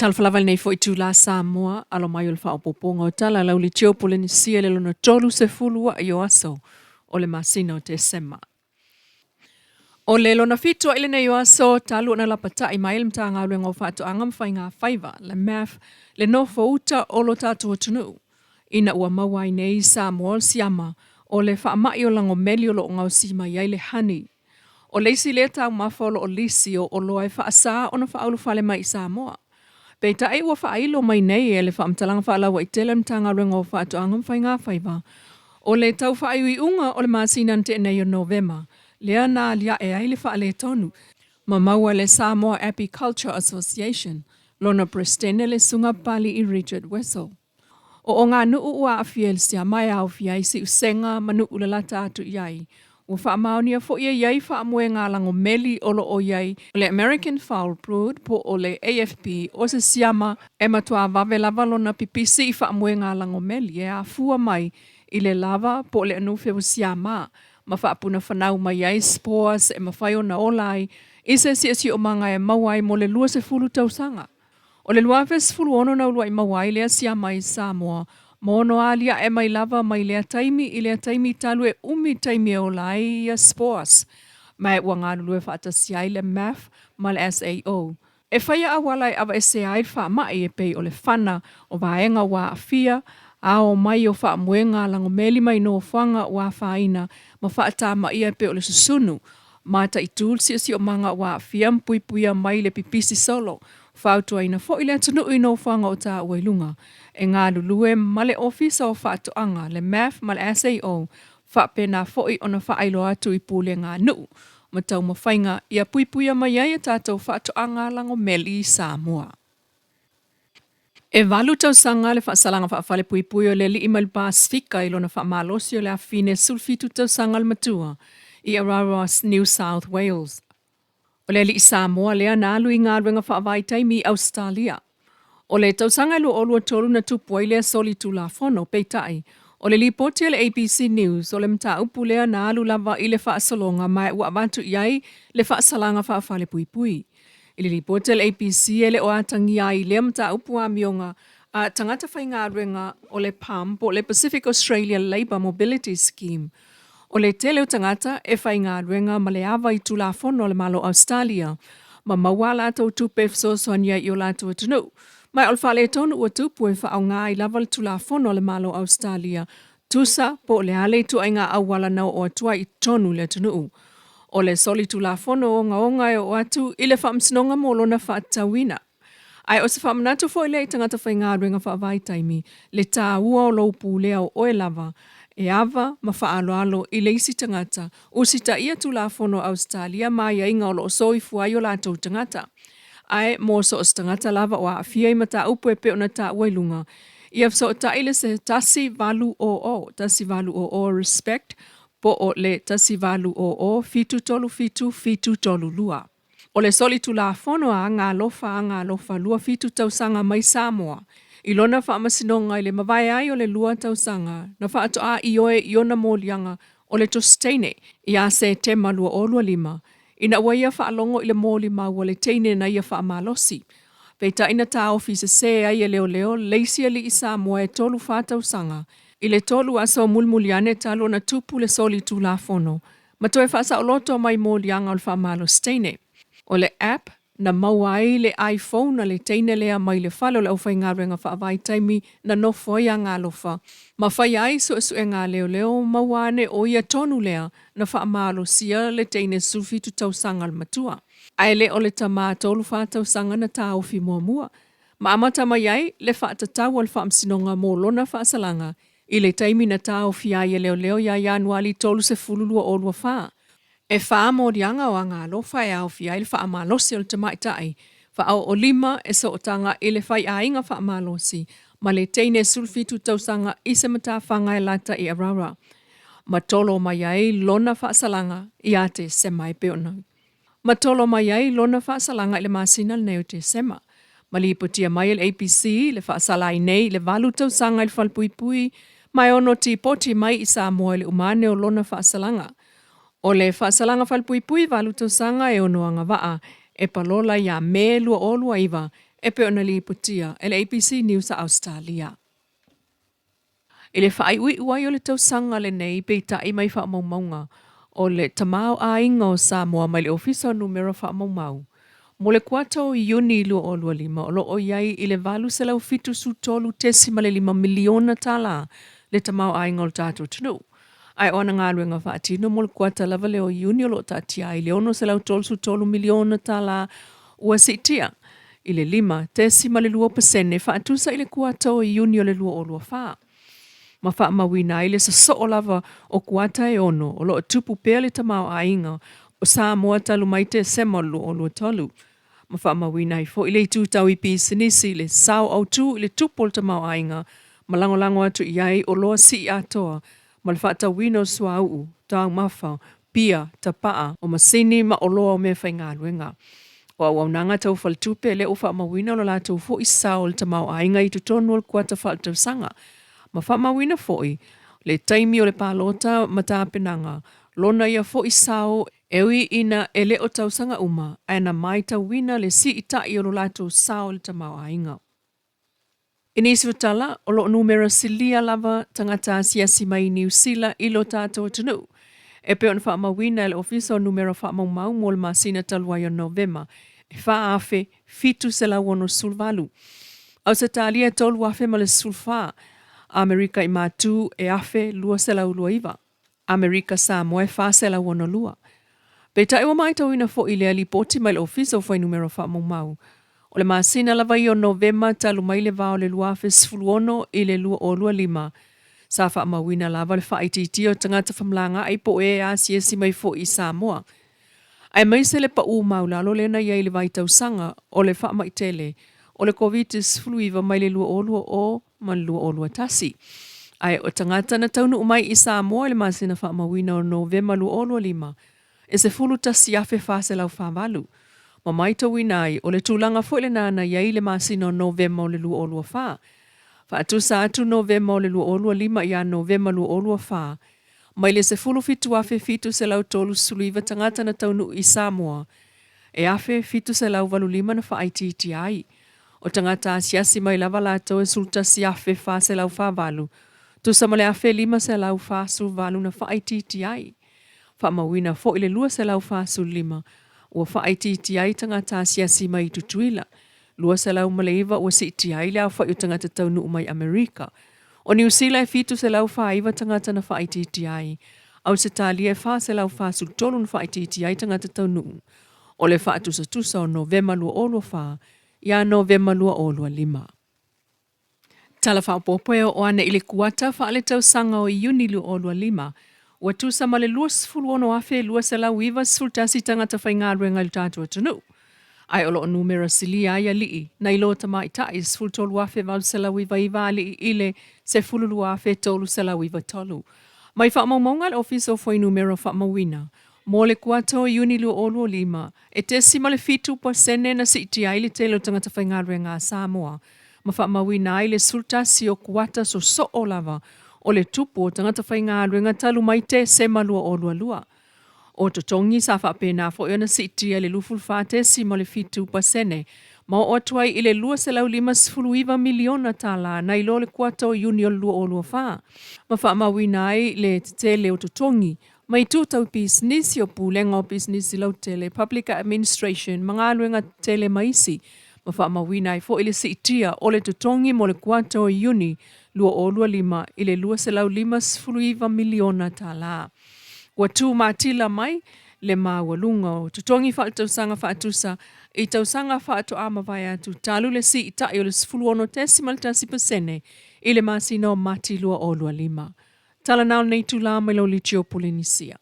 Talofa lava i lenei foi itulā Samoa, alo mai o le faaopoopoga o tala a le Aulitio Polenisia i le lona 30 a'i o aso o le masina o Tesema. O le lona fitu a'i lenei o aso talu ona lapata'i mai e le Matagaluega o Faatoaga ma Faiga Faiva, le MAF, le nofo uta o lo tatou atunuu ina ua maua ai nei i Samoa le siama o le faama'i o lagomeli o lo o gaosi mai ai le honey. O le isi lea taumafa o lo o lisi o oloa e faasa ona faaulufale mai i Samoa. Peitai ua faailo mai nei e le faamatalaga faalauaitele a le Matagaluega o Faatoaga ma Faiga Faiva, o le tau faaiuiuga o le masina na tea nei o Novema, lea na aliae ai le faaletonu ma maua e le Samoa Apiculture Association lona Peresetene le Susuga Papali'i Richard Wessel. O oganuu ua aafia i le siama e aofia ai Siusega ma nuu lalata atu i ai. Ua faamaonia foi e i ai faamoega lagomeli o lo o i ai le American Foul Brood po o le AFB o se siama e matua vave lava lona pipisi i faamoega lagomeli e afua mai i le lava po o le anufe ua siama ma faapunafanau mai ai spores e mafai ona ola ai i se siosiomaga e maua ai mo le 20 tausaga. O le 2016 na uluai maua ai lea siama i Samoa, ma ono aliae mai lava mai lea taimi i lea taimi talu e umi taimi e ola ai ia spores, ma e ua galulue faatasi ai le MAF ma le SAO. E faia auala e aveesea ai le faamai e pei o le fana o vaega ua aafia, ao mai o faamoega lagomeli mai nofoaga ua afaina ma faatamaia e pei o le susunu, Mataitu le siosiomaga ua aafia ma puipuia mai le pipisi solo. Fautuaina foi le atunuu i nofoaga o taua i luga e galulue ma le Ofisa o Faatoaga, le MAF ma le SAO, faapena foi ona faailoa atu i pulega a nuu ma taumafaiga ia puipuia mai ai a tatou faatoaga lagomeli i Samoa. E valu tausaga le faasalaga faafalepuipui o le alii mai le Pasefika i lona faamalosi o le afine 17 tausaga le matua i Araroa, New South Wales. O le alii Samoa lea na alu i galuega faavaitaimi i Ausetalia. O le tausaga e 2023 na tupu ai lea solitulafono, peitai, o le lipoti a le ABC News o le mataupu lea na alu lava i le faasologa ma ua avatu i ai le faasalaga faafalepuipui. I le lipoti a le ABC e le o atagia ai i lea mataupu amioga a tagata faigaluega o le PAM po o le Pacific Australia Labour Mobility Scheme. O le tele o tagata e faigaluega ma le ava i Tulafono a le Malo o Ausetalia ma maua a latou tupe e fesoasoani ai i o latou atunuu. Ma o le faaletonu ua tupu e faaaoga ai lava le Tulafono a le Malo o Ausetalia tusa po o le a le ituaiga auala na oo atu ai i totonu i le atunuu. O le solitulafono ogaoga e oo atu i le Faamasinoga mo lona faatatauina. Ae o se faamanatu foi lea i tagata faigaluega faavaitaimi, le taua o lou pulea o oe lava, e ava ma faaaloalo i le isi tagata, usitaia Tulafono a Ausetalia ma aiaiga o lo o soifua ai o latou tagata. Ae mo so o se tagata lava o aafia i mataupu e pei ona taua i luga, ia fesootai le se 1 8 0 0 1 8 0 0 Respect po o le 1 8 0 0 7 3 7 7 3 2. O le solitulafono a Agaalofa Agaalofa 27 tausaga mai Samoa i lona faamasinoga i le mavae ai o le lua tausaga na faatoa ioe i ona moliaga o le Tusi Teine ia Setema 2025 ina ua ia faalogo i le molimau a le teine na ia faamalosi. Peitai na taofi sesē ai e leoleo le isi alii Samoa e tolu fa tausaga i le tolu aso mulimuli ane talu ona tupu le solitulafono ma toe faasaoloto mai moliaga o le faamalosi teine. O le app na maua ai le iPhone a le teine lea mai le fale o le aufaigaluega faavaitaimi na nofo ai Agaalofa ma faia ai suesuega a leoleo maua ane o ia tonu lea na faamalosia le teine 17 tausaga le matua. Ae le o le tamā 34 tausaga na taofi muamua ma amata mai ai le faatatau a le Faamasinoga mo lona faasalaga i le taimi na taofia ai e leoleo ia Ianuali 30 2024. E fa moliaga o Agaalofa e aofia ai le faamalosi o le tamaitai faaoo lima e sootaga i le faiaiga faamalosi ma le teine 17 tausaga i se matafaga e lata i Araroa ma tolo mai ai lona faasalaga ia Tesema e pei ona ma tolo mai ai lona faasalaga i le masina lenei o Tesema. Ma lipotia mai e le ABC le faasala ai nei i le valu tausaga i le falepuipui ma e ono tipoti mai i Samoa i le uma ane o lona faasalaga. O le faasalaga falepuipui valu tausaga e ono agavaa e palola ia Me 2029. E pei ona lipotia e le ABC News a Ausetalia. I le faaiuiu ai o le tausaga lenei, peitai mai faamaumauga o le tamaoaiga o Samoa mai le Ofisa o Numera Faamaumau mo le kuata o Iuni 2025 o lo o i ai i le $873.5 miliona tala le tamaoaiga o le tatou atunuu. Ae o ana galuega faatino mo le kuata lava lea o Iuni o lo o taatia ai i le $633 miliona tala ua siitia i le 5.2% faatusa i le kuata o Iuni o le 2024, ma faamauina ai le sosoo lava o kuata e ono o lo o tupu pea le tamaoaiga o Samoa talu mai Tesema o le 2023, ma faamauina ai foi le itu tau i pisinisi, le sao autu i le tupu o le tamaoaiga ma lagolago atu i ai oloa sii atoa ma le faatauina o suauu, taumafa, pia, tapaa, o masini ma oloa o meafaigaluega. O auaunaga tau faletupe lea ua faamauina lo latou foi sao o le tamaoaiga i totonu o le kuata faaletausaga, ma faamauina foi le taimi o le palota ma tapenaga lona ia foi sao e ui ina e le o tausaga uma ae na matauina le siitai o lo latou sao i le tamaoaiga. I nisi o tala, o lo o numera silia lava tagata asiasi mai i Niu Sila i lo tatou atunuu. E pei ona faamauina e le Ofisa o Numera Faamaumau mo le masina talu ai o Novema, e 4,768. Ausetalia e 3,014, Amerika i Matu e 1,229. Amerika Samoa e 462. Peitai ua matauina foi i lea lipoti mai le Ofisa o Fuainumera Faamaumau, o le masina lava ia o Novema talu mai le va o le 2016 i le 2025, sa faamauina lava le faaitiitia o tagata femalagaai po o e asiasi mai foi i Samoa, aemaise le pau maualalo lea na i ai i le vaitausaga o le faamai tele o le Koviti-19 mai le 2020 ma le 2021. Ae o tagata na taunuu mai i Samoa i le masina faamauina o Novema 2025, e 11,448, ma matauina ai o le tulaga foi lena na i ai i le masina o Novema o le 2024. Faatusa atu Novema o le 2025 ia Novema 2024, mai le 17,739 tagata na taunuu i Samoa, e 1,785 na faaitiitia ai. O tagata asiasi mai lava latou e 11,448, tusa ma le 1,548 na faaitiitia ai. Faamauina foi le 245 ua faaitiitia ai tagata asiasi mai i Tutuila, 209 ua siitia ai le aofai o tagata taunuu mai Amerika. O Niu Sila e 749 tagata na faaitiitia ai, Ausetalia e 443 na faaitiitia ai tagata taunuu. O le faatusatusa o Novema 2024 ia Novema 2025. Tala faaopoopo e oo ane i le kuata faaletausaga o Iuni 2025, ua tusa ma le 26,291 tagata faigaluega i le tatou atunuu, ae o lo o numera silia ai alii nai lo tamaitai e 13,899 alii i le 12,393. Mai faamaumauga a le Ofisa o Fuainumera Faamauina mo le kuata o Iuni 2025, e 0.7% na siitia ai le tele o tagata faigaluega a Samoa ma faamauina ai le 11 o kuata sosoo lava o le tupu o tagata faigaluega talu mai Tesema 2022. O totogi sa faapena foi ona siitia i le 24.7% ma oo atu ai i le $259 miliona tala nai lo le kuata o Iuni o le 2024, ma faamauina ai le tetele o totogi mai itu tau pisinisi o Pulega o Pisinisi Lautele, Public Administration, ma galuega tetele ma isi, ma faamauina ai foi le siitia o le totogi mo le kuata o Iuni 2025 i le $259 miliona tala. Ua tu matila mai le maualuga o totogi faaletausaga faatusa i tausaga faatoa mavae atu talu le siitai o le 16.1% i le masina o Mati 2025. Tala na o lenei itulā mai lau litio Polenisia.